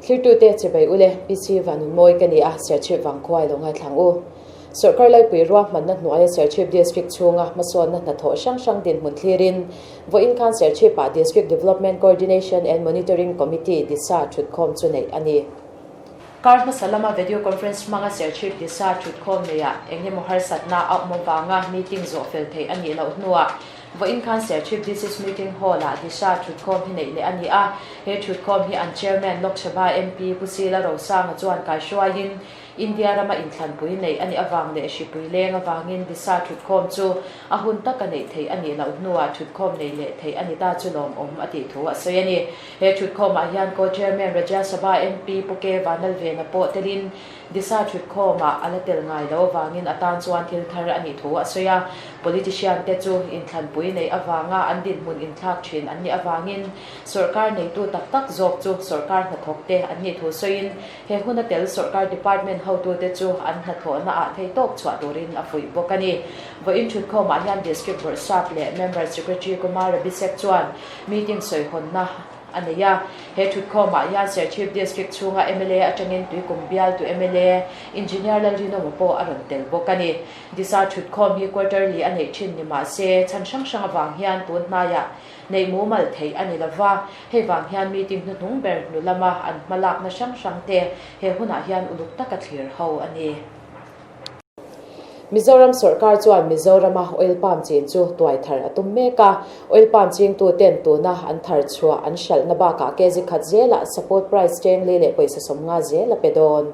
Thlirtute chibai ule, PC Vanunmawi ka ni a, Serchhip Vangkhua i lo ngaithlang u. Sawrkar Laipui ruahmanna hnuaia Serchhip District chhunga hmasawnna hnathawh hrang hrang dinhmun thlirin vawiin khan Serchhip-ah District Development Coordination and Monitoring Committee, DISA, thutkhawm chu neih a ni. Kar hmasa lama video conference hmanga Serchhip DISA thutkhawm neiah eng emaw harsatna a awm avanga meeting zawh fel theih a nih loh hnuah Vawiin khan Serchhip District Meeting Hall-ah Disha thutkhawm hi neih leh a ni a, he thutkhawm hi an Chairman Lok Sabha MP Pu Sila Rosanga chuan kaihruaiin India rama inthlanpui neih a nih avang leh hripui leng avangin Disha thutkhawm chu a hun taka neih theih a nih loh hnuah thutkhawm nei leh theih a ni ta chu lawmawm a tih thu a sawi a ni. He thutkhawmah hian Co-Chairman Rajya Sabha MP Pu K Vanlalvena pawh telin Disa thutkhawmah a la tel ngai lo avangin a tan chuan thil thar a nih thu a sawi a. Politician te chu inthlanpui neih avanga an dinhmun inthlak thin an nih avangin sawrkar neitu tak tak zawk chu sawrkar hnathawk te an nih thu sawiin he huna tel sawrkar department hotute chu an hnathawhna ah theitawp chhuah turin a fuih bawk a ni. Vawiin thutkhawmah hian District Bawrhsap leh Member Secretary Kumar Abhishek chuan meeting sawihawnna a nei a. He thutkhawmah hian Serchhip District chhunga mla atangin Tuikum bialtu mla Engineer Lalrinawma pawh a rawn tel bawk a ni. Disa thutkhawm hi quarterly a neih thin ni mah se chhan hrang hrang avang hian tun hnaiah neih mumal theih a ni lova, hei vang hian meeting hnuhnung ber hnu lama an hmalakna hrang hrang te he hunah hian uluk taka thlir ho a ni. Mizoram sawrkar chuan Mizorama oil palm chin chu tuai thar a tum mek a, oil palm chingtu ten tuna an thar chhuah an hralhna bakah kg khat zelah support price chengli leh pawisa 50 zel a pe dawn.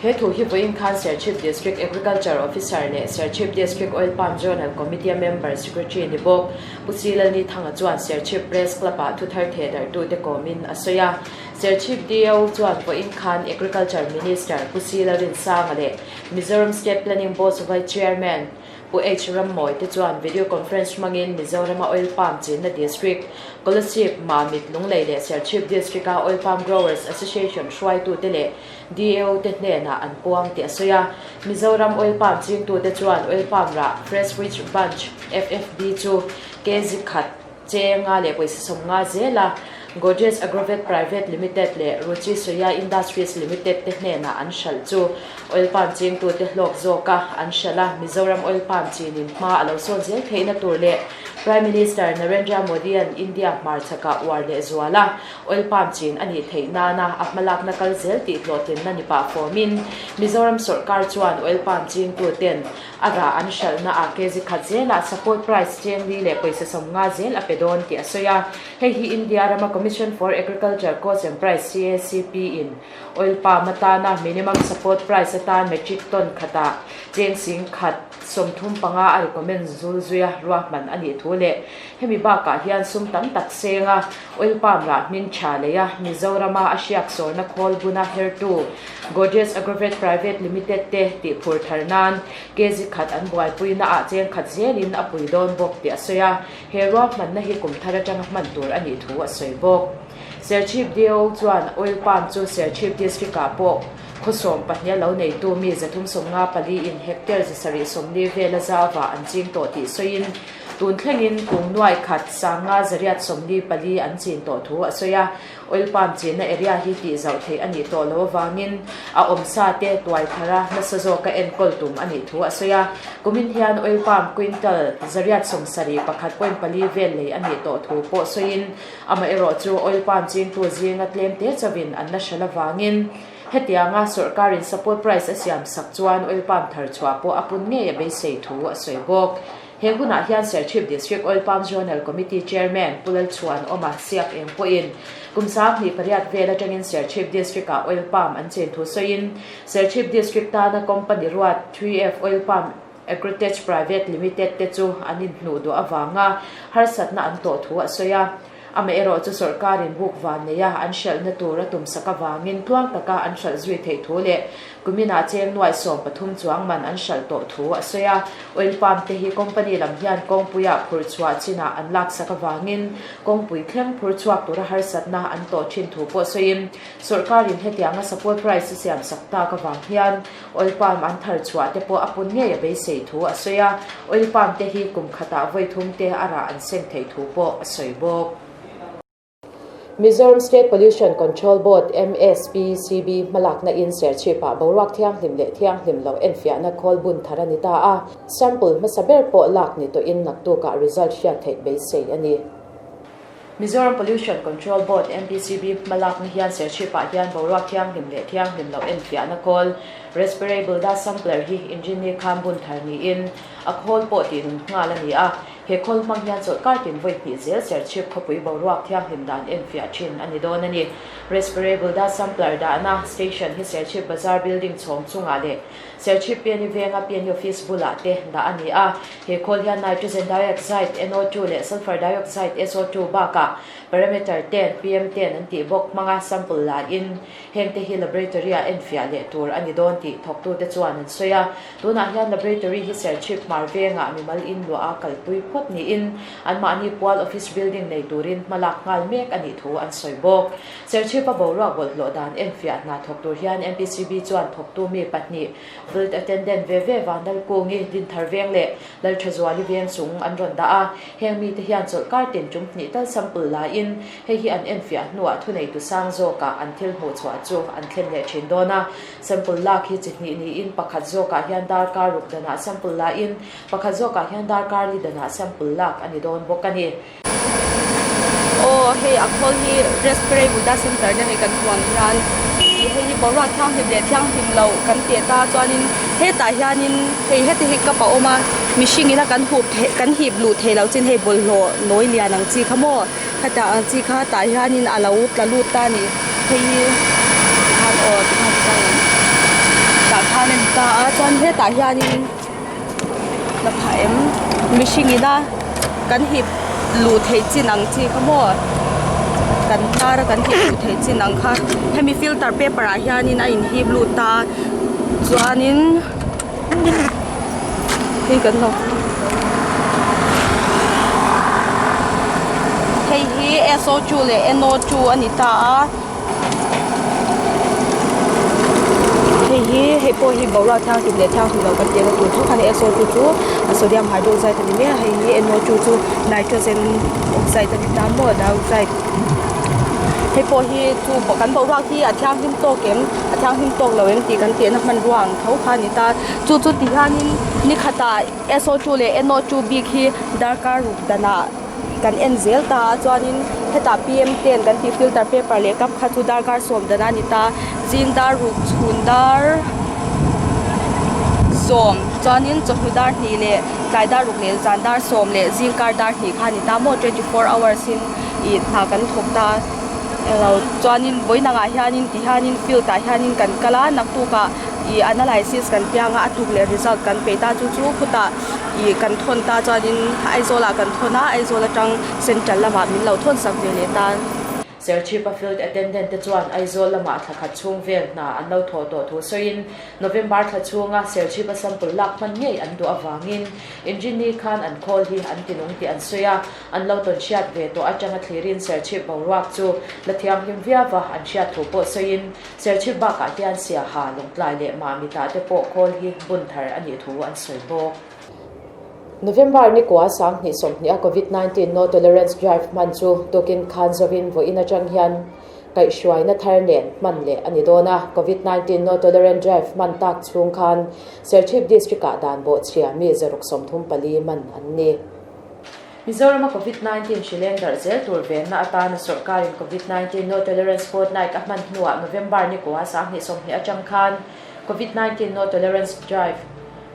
He thu hi vawiin khan Serchhip District Agriculture Officer leh Serchhip District Oil Palm Zonal Committee-a Member Secretary ni bawk Pu Silalni Thanga chuan Serchhip Press Club-ah thuthar thehdarhtute kawmin a sawi a. Serchhip DO chuan vawiin khan Agriculture Minister Pu Sila Rinsanga leh Mizoram State Planning Board Vice Chairman Pu H Rammawi te chuan video conference hmangin Mizorama Oil Palm chinna District, Kolasib, Mamit, Lunglei leh Serchhip District-a Oil Palm Growers Association hruaitute leh DAO te hnenah an puang tih a sawi a. Mizoram Oil Palm chingtute chuan Oil Palm rah Fresh Fruit Bunch, FFB, chu kg khat Chenga leh pawisa 50 zela Godrej Agrovet Private Limited leh Ruchi Soya Industries Limited te hnenah an hralh chu oil palm chingtute hlawk zawka an hralh a, Mizoram oil palm chinin hma a lo sawn zel theihna tur leh Prime Minister Narendra Modi-a'n India hmarchhakah uar leh zual a, oil palm chin a nih theih nana a hmalakna kal zel tih hlawhtlinna ni pah fawmin Mizoram sawrkar chuan oil palm chingtuten A rah an hralhna ah kg khat zelah support price chengli leh pawisa 50 zel a pe dawn tih a sawi a. Hei hi India rama Commission for Agriculture Cost and Price, CACP, in oil palm atana minimum support price atan metric ton khatah cheng sing khat 35 a recommend zul zuia ruahman a nih thu leh hemi bakah hian sum tam tak senga oil palm rah hmin tha leia Mizorama a hriak sawrna khawl buna hertu Godrej Agrovet Private Limited te tih phur thar nan kg khat an buaipuina ah cheng khat zelin a pui dawn bawk tih a sawi a, he ruahmanna hi kum thar atanga hman tur a nih thu a sawi bawk. Serchhip DO chuan oil palm chu Serchhip District ah pawh khaw 12 a lo neitu mi 354 in hectare 740 vela zauva an ching tawh tih sawiin tun thlengin kum nuai khat 5,144 an chin tawh thu a sawi a. Oil palm chinna area hi tih zauh theih a nih tawh loh avangin a awm sa te tuai thar a nasa zawka enkawl tum a nih thu a sawi a. Kumin hian oil palm quintal 771.4 vel lei a nih tawh thu pawh sawiin amaherawh chu oil palm chingtu zinga tlem te chauhin an la hral avangin hetianga sawrkarin support price a siam sak chuan oil palm thar chhuah pawh a pun ngei a beisei thu a sawi bawk. He hunah hian Serchhip District Oil Palm Zonal Committee Chairman Pu Lalchhuan Awma siak eng pawhin kum 28 vel atangin Serchhip District-ah oil palm an chen thu sawiin Serchhip District tana company ruat 3F Oil Palm Agrotech Private Limited te chu an inhnuh duah avanga harsatna an tawh thu a sawi a. Amaherawh chu sawrkarin buk van neia an hralhna tur a tumsak avangin tluang taka an hralh zui theih thu leh kuminah cheng nuai 13 chuang man an hralh tawh thu a sawi a. Oil palm te hi company lam hian kawngpuiah phur chhuah chinah an laksak avangin kawngpui thleng phur chhuak tura harsatna an tawh thin thu pawh sawiin sawrkarin hetianga support price a siamsak tak avang hian oil palm an thar chhuah te pawh a pun ngei a beisei thu a sawi a. Oil palm te hi kum khatah vawi thum te a rah an seng theih thu pawh a sawi bawk. Mizoram State Pollution Control Board, MSPCB, hmalakna in Serchhip-ah boruak thianghlim leh thianghlim loh enfiahna khawl bun thar a ni ta a, sample hmasa ber pawh lak ni tawhin naktukah result hriat theih beisei a ni. Mizoram Pollution Control Board, MPCB, hmalakna hian Serchhip-ah hian boruak thianghlim leh thianghlim loh enfiahna khawl, Respirable Dust Sampler, hi inrinni khan bun thar niin a khawl pawh tihnun nghal a ni a. He khawl hmang hian chawlhkar tin vawi hnih zel Serchhip khawpui boruak thianghlim dan enfiah thin a ni dawn a ni. Respirable Dust Sampler dahna station hi Serchhip Bazar building chhawng chungah leh Serchhip Piani venga Piani Office bulah te dah a ni a. He khawl hian Nitrogen Dioxide, NO2, leh Sulphur Dioxide, SO2, bakah Parameter ten, PM ten an tih bawk hmanga sample la in hengte hi laboratory ah enfiah leh tur a ni dawn tih thawktute chuan an sawi a. Tunah hian laboratory hi Serchhip hmar vengah mimal in luah a kalpui phawt niin anmahni pual office building nei turin hma lak nghal mek a nih thu an sawi bawk. Serchhipa boruak bawlhhlawh dan enfiah hna thawk tur hian MPCB chuan thawktu mi pahnih field attendant ve ve Vanlalkungi, Dinthar Veng leh Lalthazuali Veng chung an rawn dah a. Heng mite hian chawlhkar tin tum hnih tal sample laiin hei hi an enfiah hnuah thuneitu sang zawkah an thil hmuhchhuah chu an thlen leh thin dawn a. Sample lak hi chi hnih niin pakhat zawkah hian darkar ruk danah sample lahin pakhat zawkah hian darkar li danah sample lak a ni dawn bawk a ni. Aw hei a khawl hi Respirable Dust Center te hei kan hmuh ang hian ih hei hi boruak thianghlim leh thianghlim loh kan teh ta chuanin hetah hianin hei heti hi cup a awm a mihring ina kan hup theih kan hip luh theih loh chin hei bawlhhlawh nawi lian ang chi kha maw. Heta ang chi kha tah hianin a lo tla lut ta a ni hei hi tikhan aw tikhan chiang ang tah khan a ni ta a chuan hetah hianin la phah em mihring ina kan hip luh theih chin ang chi kha maw kan hnar a kan hip luh theih chin ang kha hemi filter paper ah hianin a inhip lut ta a chuanin. Hei kan lo hei hi SO2 leh NO2 a ni ta a hei hi hei pawh hi boruak thianghlim leh thianghlim lo kan tih na tur chu khani SO2 chu sodium hydroxide a ni mai a hei hi NO2 chu nitrogen oxide a ni ta maw dioxide hei pawh hi chu kan boruak hi a thianghlim tawk em a thianghlim tawk lo em tih kan tihna hmanrua ang tho kha a ni ta chu chu ti hianin ni khatah SO2 leh NO2 bik hi darkar ruk danah kan en zel ta a chuanin hetah PM10 kan tih filter paper leh cup kha chu darkar sawm dan a ni ta zing dar ruk chhun dar sawm chuanin chawhnu dar hnih leh tlai dar ruk leh zan dar sawm leh zingkar dar hnih kha a ni ta maw 24 hours in ih hna kan thawk ta englo chuanin vawiin angah hianin ti hianin field ah hianin kan kal a naktukah ih analysis kan piang a a tuk leh result kan peih ta chu chu khutah ih kan thawn ta chuanin Aizawl ah kan thawn a Aizawl atang central lamah min lo thawn sak ve leh ta. Serchhipa field attendant te chuan Aizawl lamah thla khat chhung vel hna an lo thawh tawh thu sawiin November thla chhunga Serchhipa sample lak hman ngei an duh avangin Inrinni khan an khawl hi an tinung tih an sawi a. An lo tawn hriat ve tawh atanga thlirin Serchhip boruak chu la thianghlim viau a, an hriat thu pawh sawiin Serchhip bakah hian Siaha, Lawngtlai leh Mahmitah te pawh khawl hi bun thar a nih thu an sawi bawk. November nikua 20 sawmhnih a Covid 19 No Tolerance Drive hman chu tukin khan zawin vawiin atang hian kaihhruaina thar nen hman leh a ni dawn a. Covid 19 No Tolerance Drive hman tak chhung khan Serchhip District-ah dan bawhchhia mi 634 man an ni. Mizorama Covid 19 hri leng darh zel tur venna atana sawrkarin Covid 19 No Tolerance Fortnight a hman hnuah November nikua 20 20 atang khan Covid 19 No Tolerance Drive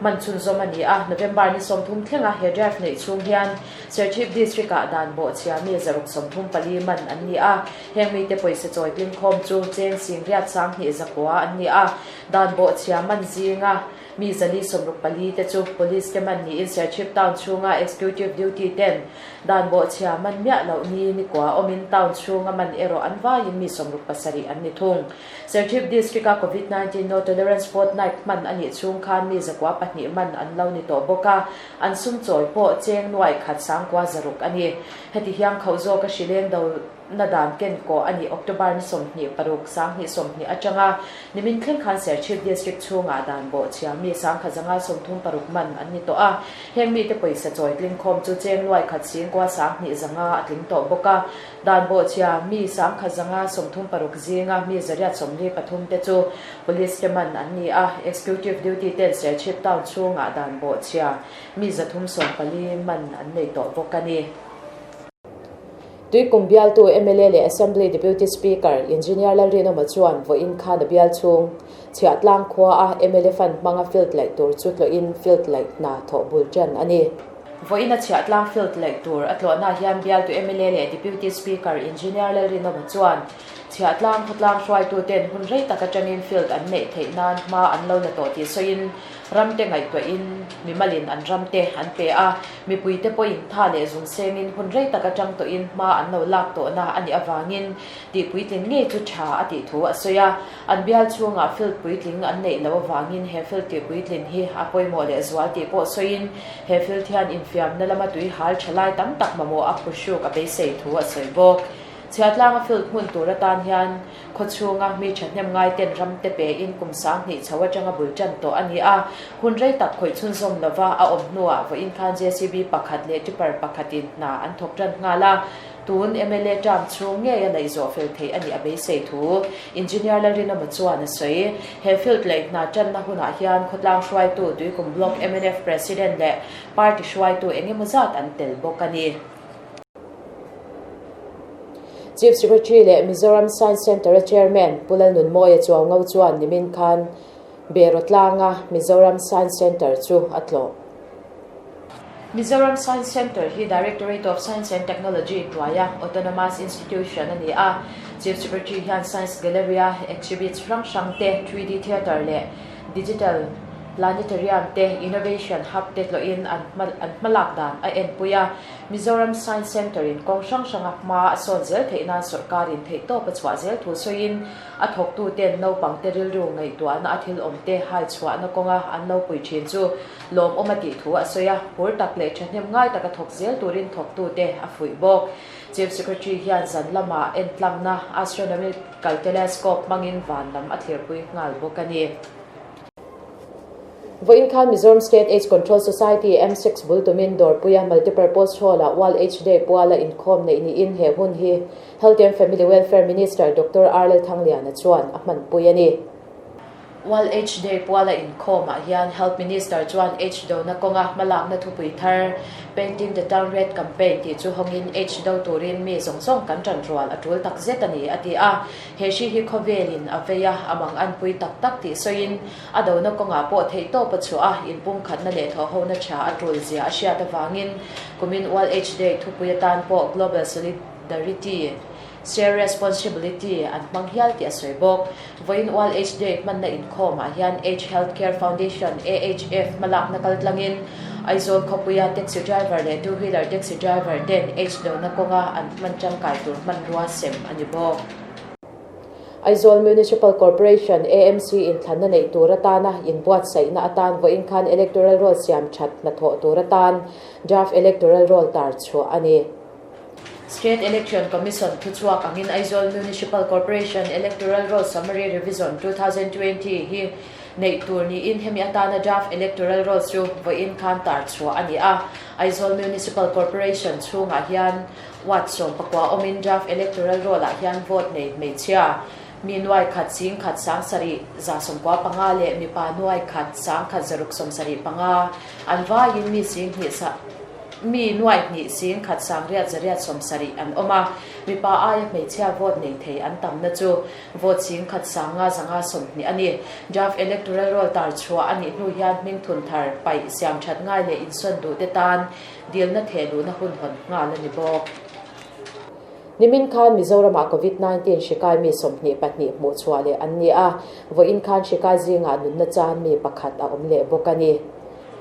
hman chhunzawm a ni a. November ni 30 thlenga he drive neih chhung hian Serchhip District-ah dan bawhchhia mi 634 man an ni a. Heng mite pawisa chawi tlingkhawm chu cheng singriat 20 zakua an ni a. Dan bawhchhia man zinga Mi 464 te chu Police te man niin Serchhip Town chhunga Executive Duty ten dan bawhchhia man miah loh ni nikua awmin Town chhunga man erawh an vaiin mi 67 an ni thung. Serchhip District-a Covid 19 No Tolerance Fortnight hman a nih chhung khan mi 2 man an lo ni tawh bawk a, an sum chawi pawh cheng nuai khat sangkua zaruk a ni. Heti hiang khauh zawka hrileng do. na dan ken kawh a ni. October ni 26, 2020 atanga nimin thleng khan Serchhip District chhungah dan bawh chhia mi 1136 man an ni tawh a. Heng mite pawisa chawi tling khawm chu cheng nuai khat singkua 2,500 a tling tawh bawk a. Dan bawh chhia mi 1136 zinga mi 173 te chu police te man an ni a. Executive duty ten Serchhip town chhungah dan bawh chhia mi 340 man an nei tawh bawk a ni. Tuikum bialtu MLA leh Assembly Deputy Speaker Engineer Lalrinawma chuan vawiin khan a bial chhung Chhiahtlang khua a MLA fund hmanga field laih tur chu tlawhin field laih hna thawh bul tan a ni. Vawiin a Chhiahtlang field laih tur a tlawhna hian bialtu MLA leh Deputy Speaker Engineer Lalrinawma chuan Chhiahtlang khawtlang hruaituten hun rei tak atangin field an neih theih nan hma an lo la tawh tih sawiin ramte ngaihtuahin mimalin an ramte an pe a, mipuite pawhin tha leh zung sengin hun rei tak atang tawhin hma an lo lak tawhna a nih avangin tih puitlin ngei chu tha a tih thu a sawi a. An bial chhungah field puitling an neih loh avangin he field tih puitlin hi a pawimawh leh zual tih pawh sawiin he field hian infiamna lama tui hal tha lai tam tak mamawh a phuhruk a beisei thu a sawi bawk. Chhiatlanga field hmun tur atan hian khaw chhunga mi thahnem ngai ten ram te pe in kum 2000 chho atanga bul tan tawh a ni a. Hun rei tak khawih chhunzawm lova a awm hnuah vawiin khan JCB pakhat leh tipper pakhatin hna an thawk tan nghal a. Tun MLA term chhung ngei a laih zawh fel theih a nih a beisei thu Engineer Lalrinawma chuan a sawi. He field laih hna tanna hunah hian khawtlang hruaitu Tuikum Block mnf President leh party hruaitu engemaw zat an tel bawk a ni. Chief Secretary leh Mizoram Science Centre a Chairman Pu Lalnunmawia Chuaungo chuan nimin khan Berawtlanga Mizoram Science Centre chu a tlawh. Mizoram Science Centre hi Directorate of Science and Technology hnuaia autonomous institution a ni a. Chief Secretary hian Science Gallery a exhibits hrang hrang te, 3D theatre leh digital planetarium te, innovation hub te tlawhin an hmalak dan a enpui a. Mizoram Science Centre in kawng hrang hranga hma a sawn zel theih nan sawrkarin theihtawp a chhuah zel thu sawiin a thawktuten naupangte rilru ngaihtuahna a thil awmte hai chhuahna kawnga an lo pui thin chu lawmawm a tih thu a sawi a, phur tak leh thahnem ngai taka thawk zel turin thawktute a fuih bawk. Chief Secretary hian zan lamah entlangna astronomical telescope hmangin van lam a thlirpui nghal bawk a ni. Vawiin khan Mizoram State Aids Control Society, M6, bul tumin Dawrpuia Multipurpose Hall-ah World Aids Day puala inkhawm neih niin he hun hi Health and Family Welfare Minister Doctor R Lalthangliana chuan a hmanpui a ni. World Aids Day puala inkhawmah hian Health Minister chuan Aids dona kawnga hmalakna thupui thar Painting the Town Red Campaign tih chu hawngin Aids do turin mi zawng zawng kan tan rual a tul tak zet a ni a ti a. He hri hi khawvelin a vei a, a mang anpui tak tak tih sawiin a dona kawngah pawh theihtawp a chhuah a, inpumkhatna leh thawhhona tha a tul zia a hriat avangin kumin World Aids Day thupui atan pawh Global Solidarity, Share Responsibility an hmang hial tih a sawi bawk. Vawiin World Aids Day hmanna inkhawmah hian Aids Health Care Foundation, AHF, hmalakna kal tlangin Aizawl khawpuia taxi driver leh two wheeler taxi driver ten Aids dona kawnga an hman tangkai tur hmanrua sem a ni bawk. Aizawl Municipal Corporation, AMC, in thlanna neih tur atana inbuatsaihna atan vawiin khan Electoral Roll siam that hnathawh tur atan Draft Electoral Roll tar chhuah a ni. State Election Commission thuchhuak angin Aizawl Municipal Corporation Electoral Roll Summary Revision 2020 hi neih tur niin hemi atana Draft Electoral Rolls chu vawiin khan tar chhuah a ni a. Aizawl Municipal Corporation chhungah hian ward 14 awmin Draft Electoral Roll-ah hian vote nei hmeichhia mi nuai khat 10,000 7,195 leh mipa nuai khat 1,000 675 an vaiin mi 2,000 sa mi nuai hnih 10,000 870 an awm a. Mipa aia hmeichhia vote nei thei an tamna chu vote 10,000 520 a ni. Draft Electoral Roll tar chhuah a nih hnu hian hming thun thar paih siam that ngai leh insawn duh te tan dilna theh luhna hun hawn nghal a ni bawk. Nimin khan Mizoramah Covid-19 hri kai mi 22 hmuh chhuah leh an ni a, vawiin khan hri kai zingah nunna chan mi pakhat a awm leh bawk a ni.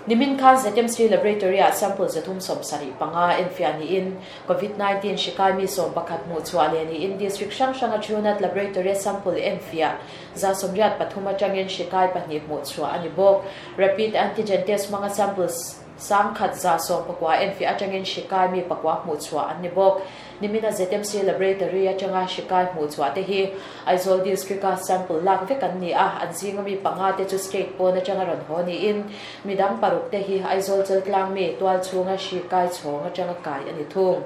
Nimin khan ZMC Laboratory-ah sample 375 enfiah niin Covid-19 hri kai mi 11 hmuh chhuah leh niin district hrang hranga Truenat Laboratory-a sample enfiah 183 atangin hri kai pahnih hmuh chhuah a ni bawk. Rapid antigen test hmanga samples 1,119 enfiah atangin hri kai mi pakua hmuh chhuah an ni bawk. Nimina ZMC Laboratory atanga hri kai hmuh chhuah te hi Aizawl District-a sample lak vek an ni a, an zinga mi panga te chu state pawn atanga rawn haw niin midang paruk te hi Aizawl Chaltlang mi tual chhunga hri kai chhawng atanga kai a ni thung.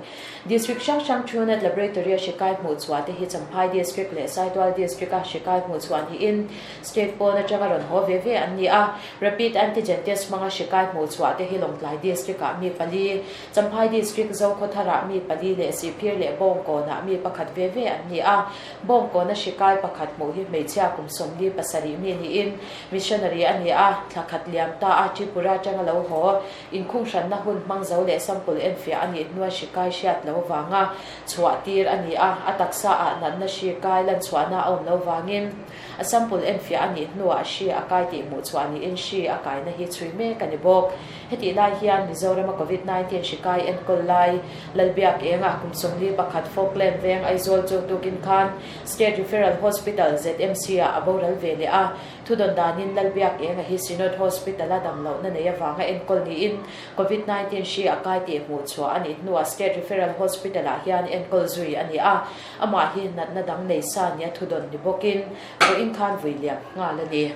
District hrang hrang Truenat Laboratory-a hri kai hmuh chhuah te hi Champhai District leh Saitual District-a hri kai hmuh chhuah niin state pawn atanga rawn haw ve ve an ni a. Rapid Antigen Test hmanga hri kai hmuh chhuah te hi Lawngtlai District-ah mi pali, Champhai District Zokhawtharah mi pali leh Sihphir leh Bawngkawnah mi pakhat ve ve an ni a. Bawngkawna hri kai pakhat hmuh hi hmeichhia kum 47 mi niin missionary a ni a, thla khat liam ta a Tripura atanga lo haw Inkhunghranna hun hmang zo leh sample enfiah a nih hnua hri kai hriat lo vanga chhuah tir a ni a, a taksa ah natna hri kai lan chhuahna a awm lo vangin a sample enfiah a nih hnuah hri a kai tih hmuh chhuah niin hri a kaina hi chhui mek a ni bawk. Hetih lai hian Mizorama Covid 19 hri kai enkawl lai Lalbiak Enga kum 41 Falkland veng Aizawl chu tukin khan State Referral Hospital, ZMC, ah a boral ve leh a. Thudawn danin Lalbiak Enga hi Synod Hospital-a damlohna nei avanga enkawl niin Covid 19 hri a kai tih hmuh chhuah a nih hnuah State Referral Hospital-ah hian enkawl zui a ni a, amah hi natna dang nei sa nia thudawn ni bawkin vawiin khan vui liam nghal a ni.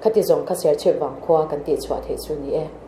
Khati zawng kha Serchhip vangkhua kan tihchhuah theih chu ni e.